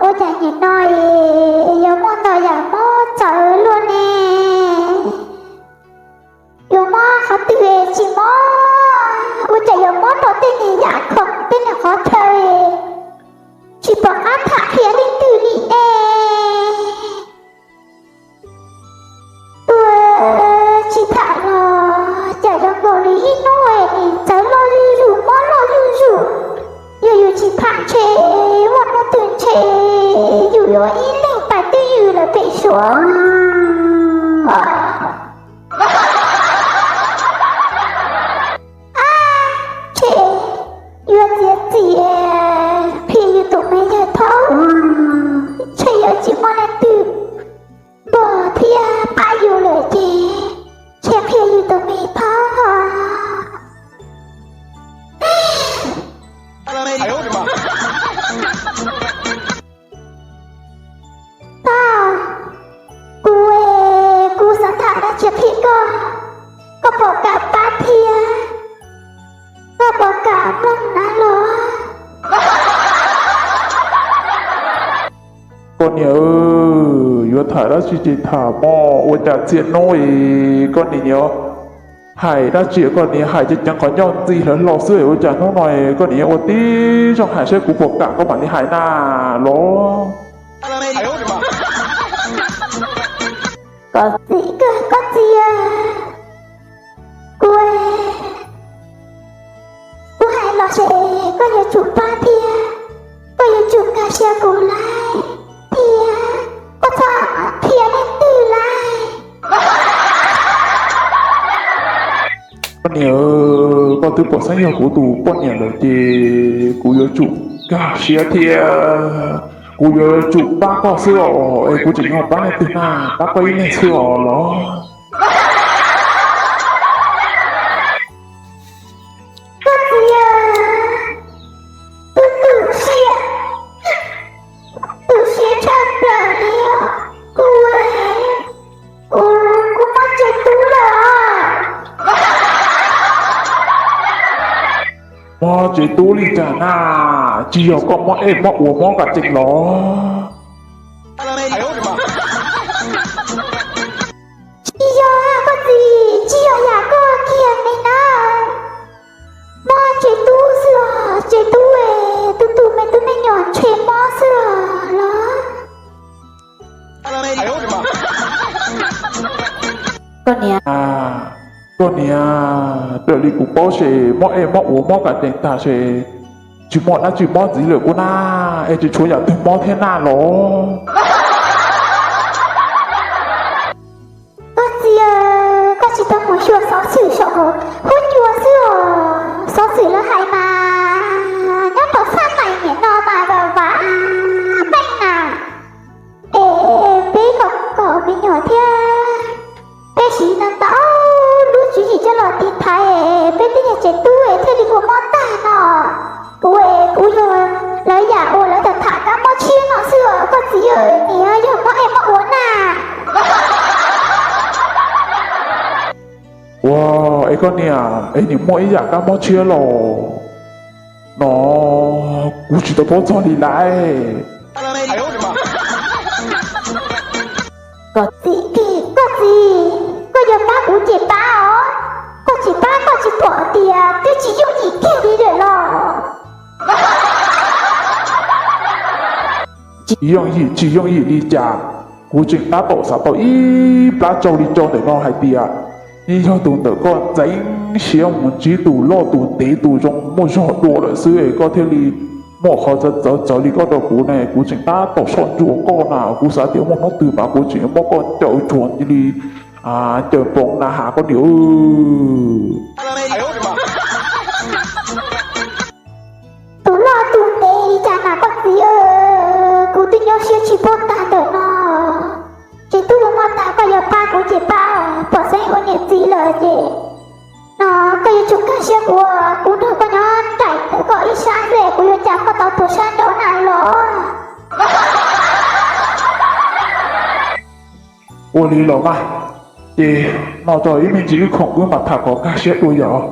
Ua cas nim no es yuav muaj ntau yam mob txawv luaj ne? Yuav mob qhov twg tsis mob, ua cas yuav mob rau tej niag yam khoom tej niag qhov chaw, tsis pom qab tham qhia leej twg li ne. Ua tsis tham los cas zoo nkaus li ib hnub nim txawv loj zuj zus mob loj zuj zus. Yog yus tsis tham ntshe muaj hnub twg ntshe yus yuav ib leeg pais twj ywm lawm pem suav. Ntshe yuav txiav txim qhia yus tus me yawg thaub, ntshe yuav tsis muaj leej twg npog thiab pab yus lawm ces ntshe qhia yus tus me thaub. Thaub, kuv, kuv xav tham dab tsi qhia koj, koj puas kam pab thiab? Koj puas kam mloog na los? Koj niam, yuav tham dab tsi ces tham mog, ua cas txhia hnub es koj niam hais dab tsi koj niam hais ceev ceev qhov ncauj ntxi hlo hlo xwb, ua cas hnub no koj niam ua tib zoo hais saib kuv puas kam koj mam li hais na los? Koj txiv, koj txiv, kuv, kuv hais los ces koj yuav tsum pab thiab, koj yuav tsum nkag siab kuv lauj, thiab koj txhob qhia leej twg lauj. Koj niam, koj twb pom xeeb yog kuv tus poj niam lawm ces kuv yuav tsum nkag siab thiab kuv yuav tsum pab koj xwb os, es kuv tseem yuav pab leej twg na, pab koj ib leeg xwb os los? Koj txiv, tus tu siab, tu siab tshaj plaws li os. Kuv, kuv, kuv mob tsev tub lawm. Mob tsev tub li cas na? Tsis yog koj mob ej mob ua mob kas cees los? Tsis yog koj txiv, tsis yog yam koj kiag li na. Mob tsev tub xwb os, tsev tub es tus tus me tub me nyuam ntshe mob xwb os los? Koj niam, koj niam, raws li kuv paub ces mob ej mob ua mob kas cees tag ces tsis muaj dab tsi mob ntxiv lawm kuv na, es tsis tshuav yam twg mob thiab na los? Koj txiv, koj tsis tau mus xyuas xov xwm saum huab cua xwb os, xov xwm lawv hais mas nyob rau sab nais nim no mas vam vam meej na. Es peb kom kom me nyuam thiab peb siv ntau ntau lub tswv yim coj los tiv thaiv peb tej niag tsev tub thiaj li ua mob tag no. Kuv, kuv yog lawv yam uas lawv tham tham kab mob tshiab no xwb os koj txiv, nim yog mob ej mob ua na. Ua, es koj niam, es nim muaj ib yam kab mob tshiab los? No kuv tsis tau paub txog li lawm. Koj txiv, koj txiv, koj yuav pab kuv ces pab os, koj tsis pab koj tsis pom tias twb tsis yooj yim kiag li lawm los? Tsis yooj yim, tsis yooj yim li cas, kuv tseem tab tom xav tau ib plab tsau li tsau ntawm no hais tias yeej yog tus ntawm koj ntxeev siab mus ntsib tus loj tus ntev tus zoo muaj zog dua lawm xwb es koj thiaj li muaj qhov txawv txawv txawv li koj rau kuv ne. Kuv tseem tab tom soj ntsuam koj na, kuv xav tias muaj hnub twg mas kuv tseem muab koj ncaws tsuag li ncaws npoo na has koj niam. Tus loj tus ntev li cas mas koj txiv, kuv twb nyuaj siab tsis pub tag ntawm no. Tsev tub ua mob tag koj yuav pab kuv ces pab, pom xeeb ua niam txiv lawm ces no koj yuav tsum nkag siab kuv, kuv nrog koj nyob nraim ntawm koj ib sab xwb, kuv yuav cas koj tau tuag sab nraud na los? Ua li los mas, ces no tso ib me ntsis wb khoom wb mam tham kom nkag siab dua yom.